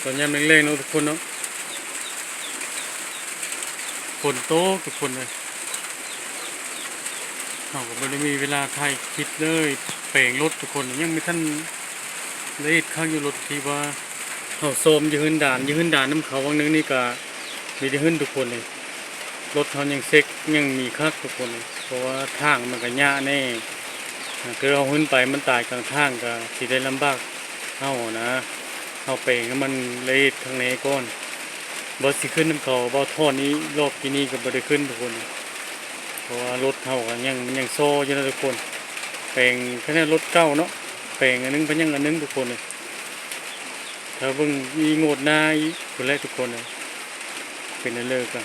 ຕອນຍາມແລງໆເນາະທຸກຄົນເນາະ ຝົນຕົກທຸກຄົນເອີຍ. ເຮົາກໍບໍ່ໄດ້ມີເວລາຖ່າຍຄລິບເລີຍ ແປງລົດທຸກຄົນ ຍັງບໍ່ທັນລະອຽດຄັກຢູ່. ລົດທີ່ວ່າເຮົາສ້ອມຢູ່ເຮືອນດານ ຢູ່ເຮືອນດານນຳເຂົາຫວ່າງໜຶ່ງນີ້ກໍມີແຕ່ຫຶນທຸກຄົນເອີຍ. ລົດເຮົາຍັງເຊັກ ຍັງມີຄັກທຸກຄົນເອີຍ ເພາະວ່າທາງມັນກໍຍະແດ່. ຖ້າເກີດເຮົາຫຶນໄປມັນຕາຍກາງທາງກໍຊິໄດ້ລຳບາກເຮົານະ. ເຮົາແປງໃຫ້ມັນລະອຽດຄັກແນ່ກ່ອນ. ບໍ່ຊິຂຶ້ນນຳເຂົາ ບໍ່ຖອນອີກ ລອບກີ້ນີ້ກໍບໍ່ໄດ້ຂຶ້ນທຸກຄົນ ເພາະວ່າລົດເຮົາກໍຍັງ ມັນຍັງຊໍ້ຢູ່ນະທຸກຄົນ. ແປງຂະໜາດລົດເກົ່າເນາະ ແປງອັນໜຶ່ງພັດຍັງອັນໜຶ່ງທຸກຄົນເອີຍ. ຖ້າເບິ່ງອີກງວດໜ້າອີກພຸ້ນແຫຼະທຸກຄົນເອີຍ ເປັນແນວເລີກະ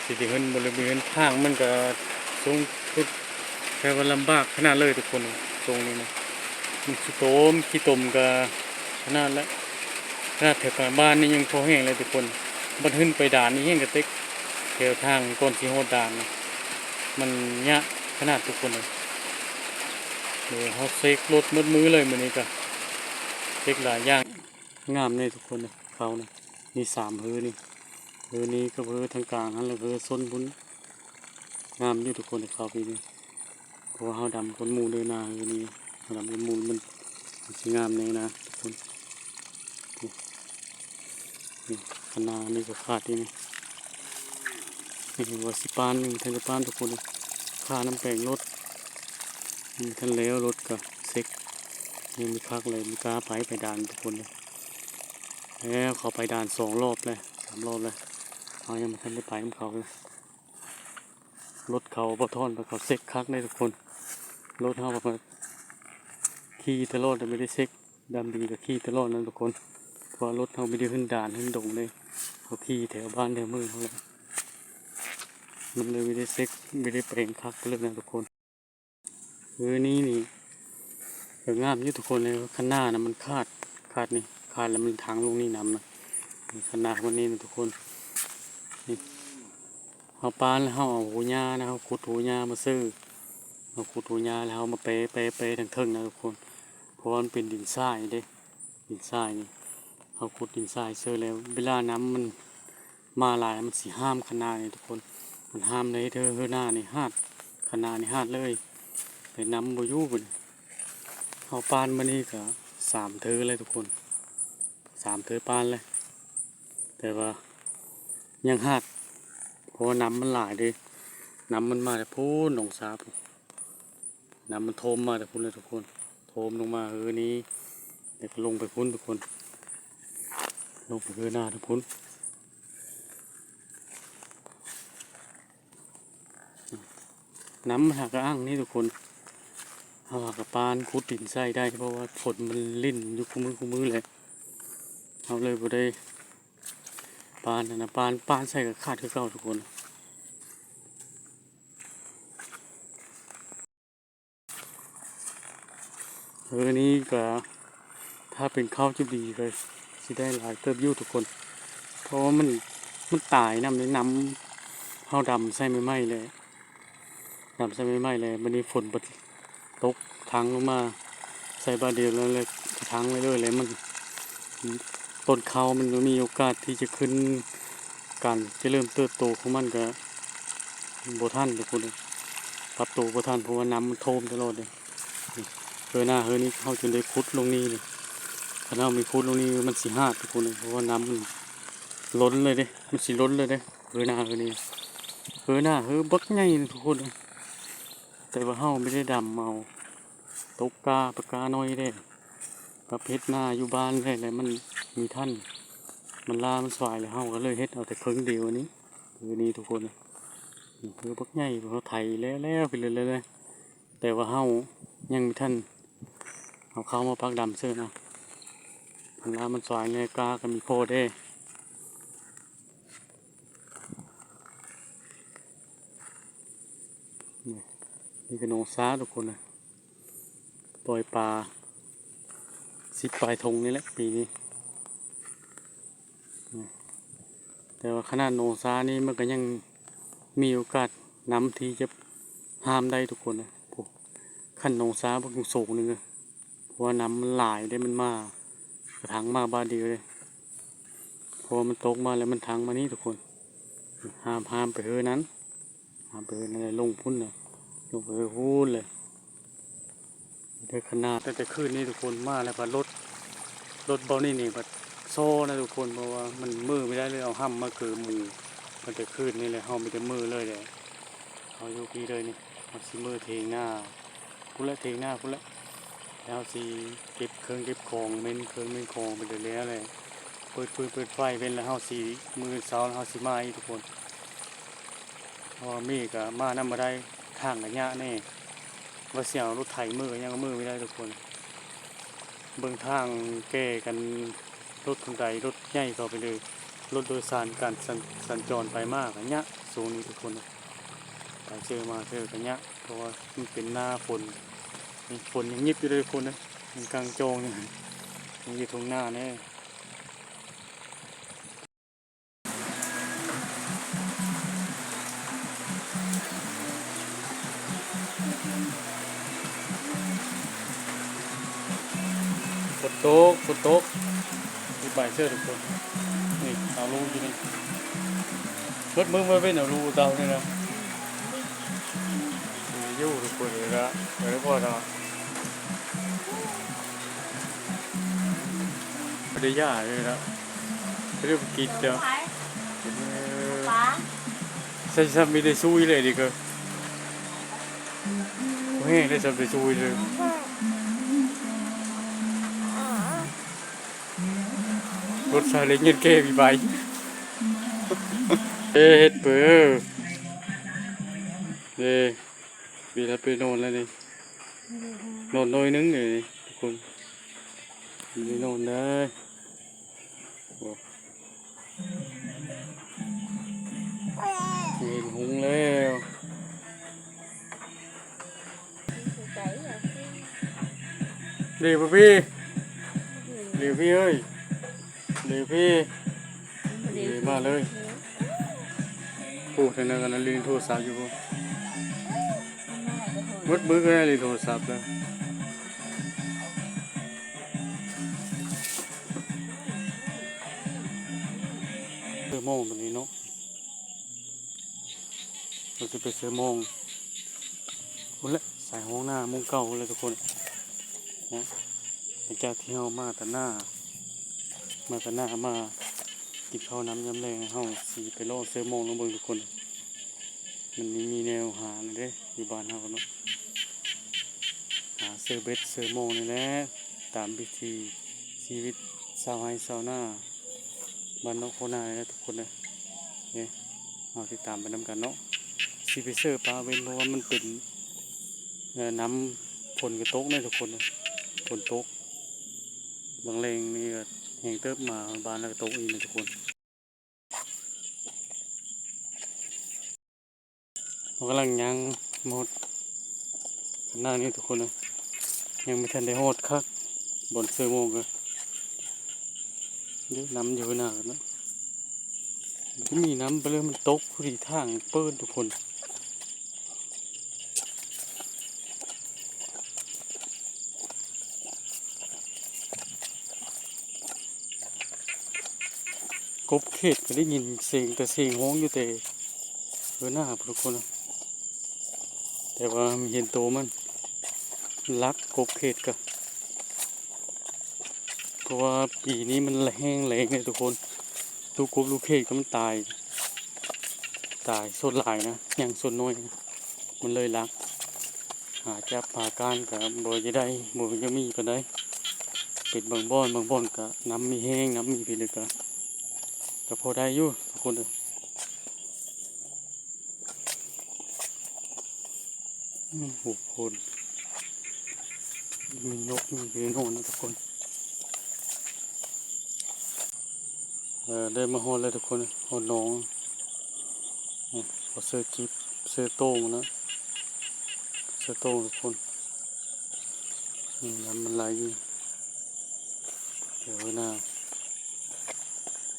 ຊິໄດ້ເຫັນບໍລິເວນທາງມັນກະສູງສຸດ ແຕ່ວ່າລຳບາກຂະໜາດເລີຍທຸກຄົນ. ຊ່ວງນີ້ນະ ມັນຂີ້ຕົມ ຂີ້ຕົມກະຂະໜາດແຫຼະ ຂະໜາດແຖວກາງບ້ານນີ້ຍັງພໍແຮງເລີຍທຸກຄົນ. ບັດຂຶ້ນໄປດານນີ້ແຮງກະເຕັກ ແຖວທາງກ່ອນຊິຮອດດານນະ ມັນຍາກຂະໜາດທຸກຄົນເອີຍ. ເອີ ເຮົາເຊັກລົດໝົດມື້ເລີຍມື້ນີ້ກະ ເຊັກຫຼາຍຢ່າງ. ງາມເດ້ທຸກຄົນເດີ ເຂົານະ ມີສາມເຮີນີ້ ເຮີນີ້ກັບເຮີທາງກາງຫັ້ນ ແລ້ວເຮີຊົນພຸ້ນ ງາມຢູ່ທຸກຄົນເດີ ເຂົາປີນີ້. ເພາະວ່າເຮົາດຳກ່ອນໝູ່ເດີນາ ເຮີນີ້ເຮົາດຳກ່ອນໝູ່ ມັນ ມັນຊິງາມແນ່ນາທຸກຄົນ. ນີ້ ນີ້ ຄະນານີ້ກໍຂາດອີກນີ້ ນີ້ວ່າຊິປານ ຍັງບໍ່ທັນໄດ້ປານທຸກຄົນເດີ ຄານຳແປງລົດ ຍັງບໍ່ທັນແລ້ວ ລົດກໍເຊັກ ຍັງບໍ່ຄັກເລີຍ ບໍ່ກ້າໄປ ໄປດານທຸກຄົນເດີ. ແລ້ວເຂົາໄປດານສອງລອບແລ້ວ ສາມລອບແລ້ວ ເຮົາຍັງບໍ່ທັນໄດ້ໄປນຳເຂົາເລີຍ. ລົດເຂົາບໍ່ຖອນ ເຂົາເຊັກຄັກເດ້ທຸກຄົນ ລົດເຮົາກໍຂີ່ຕະຫຼອດ ແຕ່ບໍ່ໄດ້ເຊັກ ດຳດີກໍຂີ່ຕະຫຼອດນະທຸກຄົນ ເພາະວ່າລົດເຮົາມີແຕ່ເຮືອນດານເຮືອນດົງເດ້ ເຮົາຂີ່ແຖວບ້ານແຖວເມືອງເຮົາແຫຼະ ມັນເລີຍບໍ່ໄດ້ເຊັກ ບໍ່ໄດ້ແປງຄັກເລີຍນະທຸກຄົນ. ເອີ ນີ້ ນີ້ ເອີ ງາມຢູ່ທຸກຄົນເລີຍ. ຄັນນານະມັນຂາດ ຂາດນີ້ ຂາດແລ້ວມັນທັງລົງນີ້ນຳນະ ຄັນນາມັນນີ້ນະທຸກຄົນ. ນີ້ ເຮົາປານແລ້ວເຮົາເອົາຫົວຫຍ້ານະ ເຮົາຂຸດຫົວຫຍ້າມາເສີ ເຮົາຂຸດຫົວຫຍ້າແລ້ວເຮົາມາແປ ແປ ແປທາງເທິງນະທຸກຄົນ ເພາະວ່າມັນເປັນດິນຊາຍເດ້ ດິນຊາຍນີ້ ເຮົາຂຸດດິນຊາຍເສີແລ້ວ ເວລານ້ຳມັນມາຫຼາຍ ມັນຊິຫ້າມຄັນນານີ້ທຸກຄົນ ມັນຫ້າມເລີຍ ເທີ ເຮີນານີ້ຫາດ ຄັນນານີ້ຫາດເລີຍ ແຕ່ນ້ຳບໍ່ຢູ່ບັດນີ້. ເຮົາປານມື້ນີ້ກະສາມເທີແລ້ວທຸກຄົນ ສາມເທີປານແລ້ວ ແຕ່ວ່າຍັງຫາດ ເພາະວ່ານ້ຳມັນຫຼາຍເດ້ ນ້ຳມັນມາແຕ່ພຸ້ນໜອງສາພຸ້ນ ນ້ຳມັນຖ້ວມມາແຕ່ພຸ້ນເລີຍທຸກຄົນ ຖ້ວມລົງມາເຮີນີ້ ແລ້ວກໍລົງໄປພຸ້ນທຸກຄົນ ລົງໄປເຮີນາທັງພຸ້ນ. ນ້ຳມັນຫາກະອັ່ງນີ້ທຸກຄົນ ເຮົາຫາກະປານຂຸດດິນໃສ່ໄດ້ ເພາະວ່າຝົນມັນລິນຢູ່ຄູ່ມື້ຄູ່ມື້ແຫຼະ ເຮົາເລີຍບໍ່ໄດ້ປານຫັ້ນນະ ປານ ປານໃສ່ກະຂາດຄືເກົ່າທຸກຄົນ. ເອີ ນີ້ກະ ຖ້າເປັນເຂົ້າຈຸບດີກະຊິໄດ້ຫຼາຍເຕີບຢູ່ທຸກຄົນ ເພາະວ່າມັນ ມັນຕາຍນຳໃນນ້ຳ ເຮົາດຳໃສ່ໃໝ່ໆແຫຼະ ດຳໃສ່ໃໝ່ໆແຫຼະ ບາດນີ້ຝົນຕົກທັງລົງມາໃສ່ບາດດຽວແລ້ວ ແລ້ວກະທັງໄປເລີຍ ແລ້ວມັນ ຕົ້ນເຂົ້າມັນບໍ່ມີໂອກາດທີ່ຈະຂຶ້ນ ການຈະເລີ່ມເຕີບໂຕຂອງມັນກະບໍ່ທັນທຸກຄົນເອີຍ ປັບໂຕບໍ່ທັນ ເພາະວ່ານ້ຳມັນຖ້ວມຕະຫຼອດເດ້. ເຮີນາເຮີນີ້ເຮົາຈົນໄດ້ຂຸດລົງນີ້ເດ້ ຄັນເຮົາບໍ່ຂຸດລົງນີ້ມັນຊິຫາດທຸກຄົນເອີຍ ເພາະວ່ານ້ຳມັນລົ້ນເລີຍເດ້ ມັນຊິລົ້ນເລີຍເດ້. ເຮີນາເຮີນີ້ ເຮີນາເຮີບັກໃຫຍ່ນະທຸກຄົນເອີຍ ແຕ່ວ່າເຮົາບໍ່ໄດ້ດຳເອົາ ຕົກກ້າໄປກ້າໜ້ອຍເດ້ ກັບເຮັດນາຢູ່ບ້ານແຫຼະ ແລ້ວມັນມີທັນ ມັນລ້າມັນສວາຍ ແລ້ວເຮົາກໍເລີຍເຮັດເອົາແຕ່ເຄິ່ງດຽວອັນນີ້ ຄືນີ້ທຸກຄົນ. ນີ້ຄືບັກໃຫຍ່ ເຮົາໄຖແລ້ວໆ ໄປເລື້ອຍໆ ແຕ່ວ່າເຮົາຍັງບໍ່ທັນເອົາເຂົ້າມາປັກດຳເສີນະ ມັນລ້າມັນສວາຍແດ່ ກ້າກໍມີພໍແດ່. ນີ້ ນີ້ກໍໜອງສາທຸກຄົນນະ ປ່ອຍປາສິບປາຍຖົງນີ້ແຫຼະປີນີ້ ນີ້ ແຕ່ວ່າຂະໜາດໜອງສານີ້ມັນກໍຍັງມີໂອກາດນ້ຳທີ່ຈະຫ້າມໄດ້ທຸກຄົນນະ ໂອ້ ຄັນໜອງສາບັກສູງໜຶ່ງ ເພາະວ່ານ້ຳມັນຫຼາຍເດ້ ມັນມາກະທັງມາບາດດຽວເດ້ າະວ່າມັນຕົກມາແລ້ວມັນທັງມານີ້ທຸກຄົນ ຫ້າມ ຫ້າມໄປເຮີນັ້ນ ຫ້າມໄປເຮີນັ້ນ ລົງພຸ້ນນະ ລົງໄປເຮີພຸ້ນເລີຍ. ເດີຂະໜາດຕັ້ງແຕ່ຄືນນີ້ທຸກຄົນ ມາແລ້ວພັດລົດ ລົດເບົານີ້ນີ້ພັດຊໍນະທຸກຄົນ ເພາະວ່າມັນເມີ່ໄປໄດ້ເລີຍ ເອົາຫ້ຳມາເກີໝູ່ ຕັ້ງແຕ່ຄືນນີ້ແຫຼະ ເຮົາມີແຕ່ເມີ່ເລີຍແຫຼະ. ເຮົາຢູ່ພີ້ເລີຍນີ້ ເຮົາຊິເມືອຖຽງນາພຸ້ນແຫຼະ ຖຽງນາພຸ້ນແຫຼະ ແລ້ວເຮົາຊິເກັບເຄື່ອງເກັບຂອງ ເມັນເຄື່ອງເມັນຂອງໄປແລ້ວແຫຼະ ເປີດຟືນເປີດໄຟເປັນແລ້ວ ເຮົາຊິ ມື້ເຊົ້າເຮົາຊິມາອີກທຸກຄົນ ເພາະວ່າເມກະມານຳບໍ່ໄດ້ ທາງກະຍະແດ່ ວ່າຊິເອົາລົດໄຖເມືອກະຍັງເມືອໄປໄດ້ທຸກຄົນ ເບິ່ງທາງແກ່ກັນ ລົດຄົນໃດລົດໃຫຍ່ເຂົ້າໄປເລີຍ ລົດໂດຍສານການສັນ ສັນຈອນໄປມາກະຍະ ຊ່ວງນີ້ທຸກຄົນ ໄປເຈີມາເຈີກະຍະ ເພາະວ່າມັນເປັນໜ້າຝົນ ຝົນຍັງຫຍິບຢູ່ເດີທຸກຄົນເດີ ຍັງກາງຈອງຢູ່ ຍັງຢູ່ທົ່ງນາແດ່. ຝົນຕົກ ຝົນຕົກ ມີປາຍເສື້ອທຸກຄົນ ນີ້ເອົາລູກຢູ່ນີ້ ເບິດມື້ບໍ່ເວັ້ນເອົາລູກເຕົານີ້ນະ ຢູ່ທຸກຄົນເລີຍລະ ບໍ່ໄດ້ພໍດອກ ບໍ່ໄດ້ຢ່າເລີຍລະ. ເລື່ອງກິນເດີ ເອີ ໃສ່ຊ້ຳມີແຕ່ຊຸຍເລີຍນີ້ກໍ ບໍ່ແຫ້ງໄດ້ຊ້ຳແຕ່ຊຸຍເລີຍ ລົດຊາເລັງຍັງແກ່ມີໃບ ເອີ ເຮັດເປີ ເອີ ເວລາໄປນອນແລ້ວນີ້ ນອນໜ້ອຍໜຶ່ງເດ້ທຸກຄົນ ໄດ້ນອນໄດ້ ໂອ້ ເຫັນຮຸ່ງແລ້ວ ເດບໍ່ພີ່ ເດພີ່ເອີຍ ເດພີ່ ເດມາເລີຍ ໂອ້ ທາງນັ້ນກຳລັງຫຼິ້ນໂທລະສັບຢູ່ພຸ້ນ ໝົດມື້ກໍໄດ້ຫຼິ້ນໂທລະສັບເລີຍ. ເຊີມອງຕົວນີ້ເນາະ ເຮົາຊິໄປເຊີມອງພຸ້ນແຫຼະ ສາຍຫ້ອງໜ້າໝ່ອງເກົ່າພຸ້ນແຫຼະທຸກຄົນເນາະ ຫຼັງຈາກທີ່ເຮົາມາຕາໜ້າ ມາຕາໜ້າ ມາກິນເຂົ້ານຳຍາມແລງ ເຮົາຊິໄປເລາະເຊີມອງລອງເບິ່ງທຸກຄົນ ມັນມີແນວຫາແນວເດ້ ຢູ່ບ້ານເຮົາເນາະ ຫາເຊີເບັດເຊີມອງນີ້ແຫຼະ ຕາມວິຖີຊີວິດຊາວໄຮ່ຊາວນາ ບ້ານນອກໂຄນານີ້ແຫຼະທຸກຄົນເອີຍ ເຮົາຕິດຕາມໄປນຳກັນເນາະ ຊິໄປເຊີປາເວັນ ເພາະວ່າມັນເປັນ ເອີ ນ້ຳຝົນກະຕົກເດ້ທຸກຄົນ ຝົນຕົກ ບາງແລງນີ້ກະແຮງເຕີບ ມາຮອດບ້ານແລ້ວກະຕົກອີກເດ້ທຸກຄົນ. ເຮົາກຳລັງຍ່າງມາຮອດໜ້ານີ້ທຸກຄົນເອີຍ ຍັງບໍ່ທັນໄດ້ຮອດຄັກ ບ່ອນເຊີມອງກະ ເອີ ນ້ຳຢູ່ໜ້າເນາະ ມີນ້ຳໄປເລີຍ ມັນຕົກພໍດີທາງເປີດທຸກຄົນ. ກົບເຂດກະໄດ້ຍິນສຽງ ແຕ່ສຽງຮ້ອງຢູ່ແຕ່ເຮືອນໜ້າພຸ້ນທຸກຄົນ ແຕ່ວ່າມີເຫັນໂຕມັນ ລັກກົບເຂດກະ ເພາະວ່າປີນີ້ມັນແຫ້ງແລ້ງເດ້ທຸກຄົນ ລູກກົບລູກເຂດກະມັນຕາຍ ຕາຍສ່ວນຫຼາຍນະ ຍັງສ່ວນໜ້ອຍ ມັນເລີຍລັກ ຫາຈັບຫາກ້ານກະບໍ່ຢາກໄດ້ ບໍ່ຢາກມີປານໃດ ເປັນບາງບ່ອນ ບາງບ່ອນກະນ້ຳມີແຮງ ນ້ຳມີພີ້ເລີຍກະ ກະພໍໄດ້ຢູ່ທຸກຄົນເອີຍ. ອືມ ໂຫ ໂພນ ມີນົກ ມີເປໂນນະທຸກຄົນ ເອີ ໄດ້ມາຮອດແລ້ວທຸກຄົນ ຮອດໜອງ ເອີ ຂໍເຊີຈິບ ເຊີໂຕ້ງນະ ເຊີໂຕ້ງທຸກຄົນ ອືມ ນ້ຳມັນໄຫຼຢູ່ ດຽວໜ້າ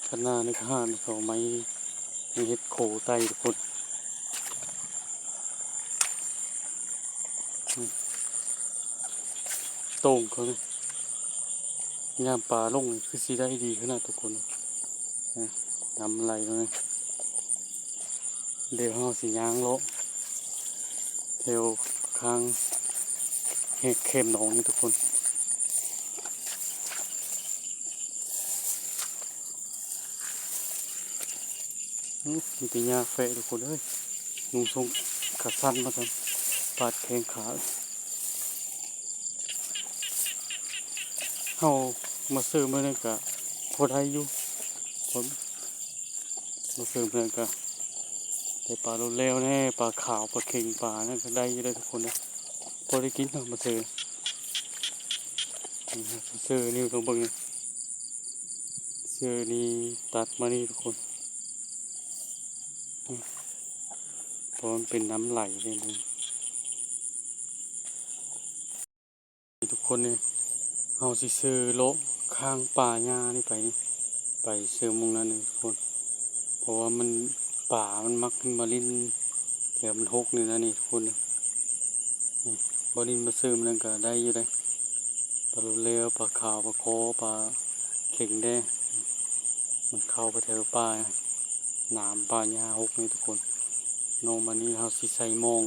ຄັນໜ້ານີ້ກະຫາກເຂົາໄມ້ ໄມ້ເຮັດໂຄໄຕ່ທຸກຄົນ ອືມ ໂຕ່ງເຂົານີ້ ຍາມປາລົງນີ້ຄືຊິໄດ້ດີຂະໜາດທຸກຄົນ. ນະ ນ້ຳໄຫຼເລີຍ. ດຽວເຮົາຊິຍ່າງເລາະແຖວຂ້າງແຫກແຄມໜອງນີ້ທຸກຄົນ. ອື ມີແຕ່ຫຍ້າແຟະທຸກຄົນເອີຍ. ນຸ່ງສົ່ງຂາສັ້ນມາຊັ້ນ ປາດແຂ້ງຂາ. ເຮົາມາເຊີມມື້ນັ້ນກະພໍໄດ້ຢູ່ ມາເຊີມມື້ນັ້ນກະໄດ້ປາໂລດແລ້ວແດ່ ປາຂາວ ປາເຂັງ ປານັ້ນກະໄດ້ຢູ່ເດ້ທຸກຄົນເດີ. ພໍໄດ້ກິນເນາະ ມາເຊີ. ເຊີນີ້ລອງເບິ່ງນີ້ ເຊີນີ້ຕັດມານີ້ທຸກຄົນ ເພາະມັນເປັນນ້ຳໄຫຼເດ້. ນີ້ທຸກຄົນເອີຍ ເຮົາຊິເຊີເລາະຂ້າງປ່າຫຍ້ານີ້ໄປນີ້ ໄປເຊີມໝ່ອງນັ້ນນີ້ທຸກຄົນ ເພາະວ່າມັນ ປາມັນມັກມາຫຼິ້ນແຖວມັນຮົກນີ້ນະນີ້ທຸກຄົນ. ນີ້ ບໍ່ຫຼິ້ນມາເຊີມນັ້ນກະໄດ້ຢູ່ເດ້ ປາໂລດແລ້ວ ປາຂາວ ປາຄໍ ປາເຂັງແດ່. ມັນເຂົ້າໄປແຖວປ່າ ໜາມປ່າຫຍ້າຮົກນີ້ທຸກຄົນ. ເນາະ ບາດນີ້ເຮົາຊິໃສ່ໝ່ອງ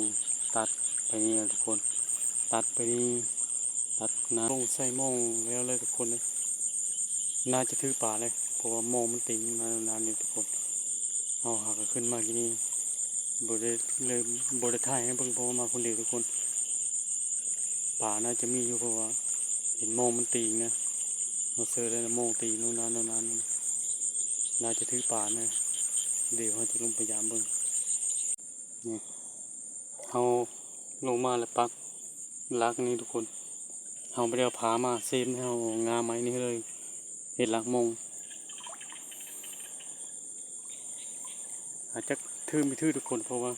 ຕັດໄປນີ້ນະທຸກຄົນ ຕັດໄປນີ້ ຕັດໜ້າລົງໃສ່ໝ່ອງແລ້ວເລີຍທຸກຄົນເອີຍ. ໜ້າຈະຖືປາເລີຍ ເພາະວ່າໝ່ອງມັນຕີງນານຢູ່ທຸກຄົນ. ເຮົາຫາກະຂຶ້ນມາກິນນີ້ ບໍ່ໄດ້ເລີຍ ບໍ່ໄດ້ຖ່າຍໃຫ້ເບິ່ງ ເພາະວ່າມາຄົນດຽວທຸກຄົນ. ປາໜ້າຈະມີຢູ່ ເພາະວ່າເຫັນໝ່ອງມັນຕີງນະ ເຮົາເຊີໄດ້ໝ່ອງຕີງໂນ່ນນານໂນ່ນນານ ໜ້າຈະຖືປານະ. ດຽວເຮົາຈະລົງໄປຢາມເບິ່ງ. ນີ້ ເຮົາລົງມາແລ້ວປັກຫຼັກນີ້ທຸກຄົນ. ເຮົາບໍ່ໄດ້ເອົາຜ້າມາ ເຊຟໃຫ້ເຮົາເອົາງ່າໄມ້ນີ້ເລີຍ ເຮັດຫຼັກໝ່ອງ. ອາດຈະຖືບໍ່ຖືທຸກຄົນ ເພາະວ່າ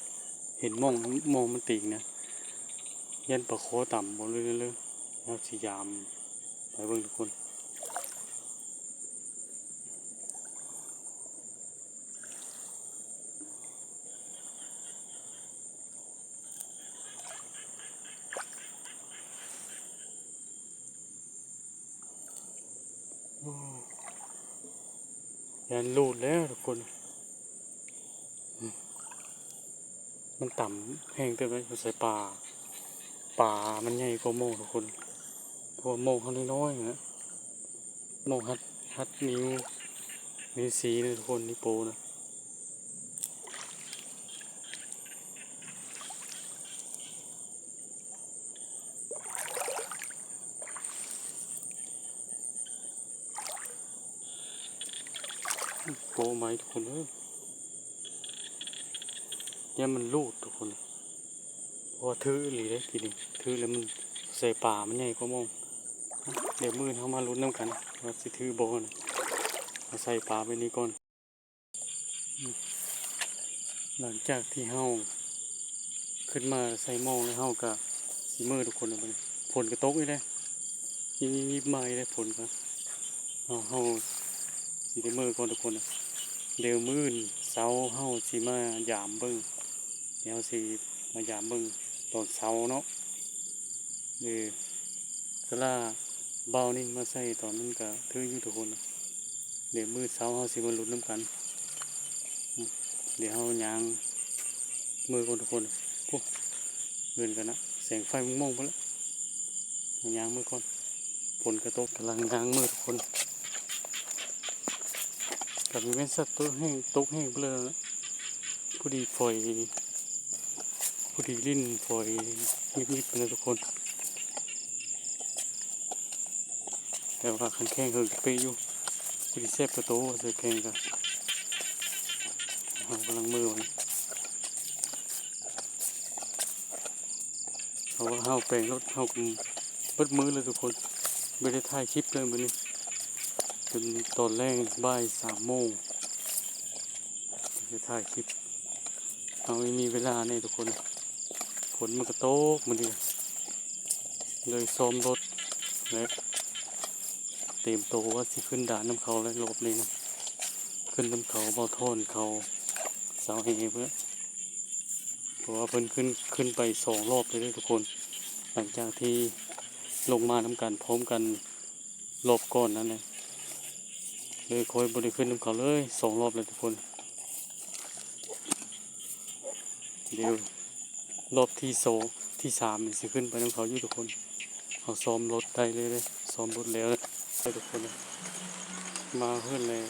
ເຫັນໝ່ອງ ໝ່ອງມັນຕີງນະ ຢ້ານປາຄໍຕຳບໍ່ເລີຍເລີຍ. ເຮົາຊິຢາມໄປເບິ່ງທຸກຄົນ. ໂອ້ ຢ້ານຫຼຸດແລ້ວທຸກຄົນ ມັນຕຳແຮງເຕີບເລີຍ. ໃສ່ປາ ປາມັນໃຫຍ່ກວ່າໝ່ອງທຸກຄົນ ເພາະວ່າໝ່ອງເຮົານ້ອຍໆນະ ໝ່ອງຮັດ ຮັດນິ້ວ ນິ້ວຊີ້ນະທຸກຄົນ ນິ້ວໂປ້ນະ. ໂອ້ ໄມ້ທຸກຄົນເອີຍ ຢ້ານມັນຫຼຸດທຸກຄົນ ເພາະວ່າຖືອີ່ຫຼີເດ້ ກີ້ນີ້ຖືແລ້ວມັນໃສ່ປາມັນໃຫຍ່ກວ່າໝ່ອງ. ດຽວມື້ອື່ນເຮົາມາລຸ້ນນຳກັນວ່າຊິຖືບໍ່ນະ. ເຮົາໃສ່ປາໄວ້ນີ້ກ່ອນ. ຫຼັງຈາກທີ່ເຮົາຂຶ້ນມາໃສ່ໝ່ອງແລ້ວ ເຮົາກະຊິເມືອທຸກຄົນ. ບາດນີ້ຝົນກະຕົກອີກແລ້ວ ຍິບໆມາອີກແລ້ວ ຝົນກະ ເຮົາ ເຮົາຊິໄດ້ເມືອກ່ອນທຸກຄົນ. ດຽວມື້ອື່ນເຊົ້າເຮົາຊິມາຢາມເບິ່ງ ດຽວເຮົາຊິມາຢາມເບິ່ງຕອນເຊົ້າເນາະ. ເອີ ສາລາບ່າວນິນມາໃສ່ຕອນນັ້ນກະຖືກຢູ່ທຸກຄົນ. ດຽວມື້ເຊົ້າເຮົາຊິມາລຸ້ນນຳກັນ. ດຽວເຮົາຍ່າງເມືອກ່ອນທຸກຄົນ. ໂອ້ ເຮືອນກັນນະ ແສງໄຟມົ້ງໆພຸ້ນລະ. ເຮົາຍ່າງເມືອກ່ອນ ຝົນກະຕົກ ກຳລັງຍ່າງເມືອທຸກຄົນ. ກະມີແມ່ນສັດຕົກແຮງ ຕົກແຮງພຸ້ນລະ. ພໍດີຝອຍ ພໍດີຫຼິ້ນຝອຍຍິບໆໄປນະທຸກຄົນ. ແຕ່ວ່າຄັນແຂ່ງເຫິງກະເປະຢູ່ ຄືຊິແຊບກວ່າໂຕ ເສືອແຂ່ງກະ ເຮົາກຳລັງເມືອ. ເພາະວ່າເຮົາແປງລົດ ເຮົາກະເບິດມື້ເລີຍທຸກຄົນ ບໍ່ໄດ້ຖ່າຍຄລິບເລີຍມື້ນີ້ ຈົນຕອນແລງບ່າຍສາມໂມງ ໄດ້ຖ່າຍຄລິບ. ເຮົາຍັງມີເວລາແດ່ທຸກຄົນ ຝົນມັນກະຕົກມື້ນີ້ ເລີຍຊ້ອມລົດ ແລະ ຕຽມໂຕວ່າຊິຂຶ້ນດານນຳເຂົາແລ້ວ ລອບນີ້ນະ ຂຶ້ນນຳເຂົາ ບ່າວທອນເຂົາ ສາວແອເພິ່ນ ເພາະວ່າເພິ່ນຂຶ້ນ ຂຶ້ນໄປສອງລອບເລີຍເດ້ທຸກຄົນ ຫຼັງຈາກທີ່ລົງມານຳກັນພ້ອມກັນ ລອບກ່ອນນັ້ນນະ. ເລີຍຂ້ອຍບໍ່ໄດ້ຂຶ້ນນຳເຂົາເລີຍ ສອງລອບແລ້ວທຸກຄົນ. ດຽວລອບທີສອງ ທີສາມນີ້ຊິຂຶ້ນໄປນຳເຂົາຢູ່ທຸກຄົນ. ເຮົາຊ້ອມລົດໄດ້ເລີຍເດ້ ຊ້ອມລົດແລ້ວເດ້ທຸກຄົນ. ມາເຮືອນແລ້ວ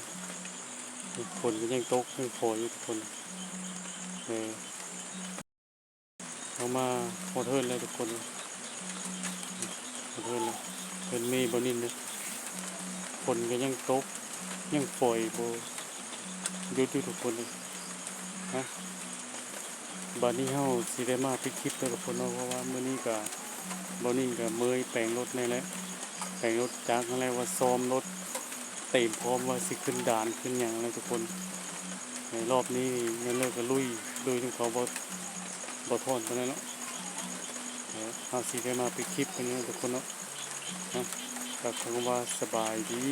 ຝົນກໍຍັງຕົກຍັງຝອຍຢູ່ທຸກຄົນ. ເອີ ເຮົາມາຮອດເຮືອນແລ້ວທຸກຄົນ ຮອດເຮືອນແລ້ວ ເຮືອນແມ່ບ່າວນິນເດ້. ຝົນກໍຍັງຕົກຍັງຝອຍບໍ່ຢຸດຢູ່ທຸກຄົນເດ້. ນະ ບາດນີ້ເຮົາຊິໄດ້ມາປິດຄລິບເດີທຸກຄົນເນາະ ເພາະວ່າມື້ນີ້ກະ ບ່າວນິນກະເມື່ອຍແປງລົດແດ່ແຫຼະ ແປງລົດຈັກຫັ້ນແຫຼະ ວ່າຊ້ອມລົດ ເຕຍພ້ອມວ່າຊິຂຶ້ນດ່ານຂຶ້ນຫຍັງແລ້ວທຸກຄົນ. ໃນລອບນີ້ແມ່ນເລີກກະລຸຍ ລຸຍນຳເຂົາບໍ່ ບໍ່ທ້ອນປານໃດເນາະ. ເຮົາຊິໄດ້ມາປິດຄລິບເປັນຫຍັງທຸກຄົນເນາະ ນະ ກໍຄຳວ່າສະບາຍດີ.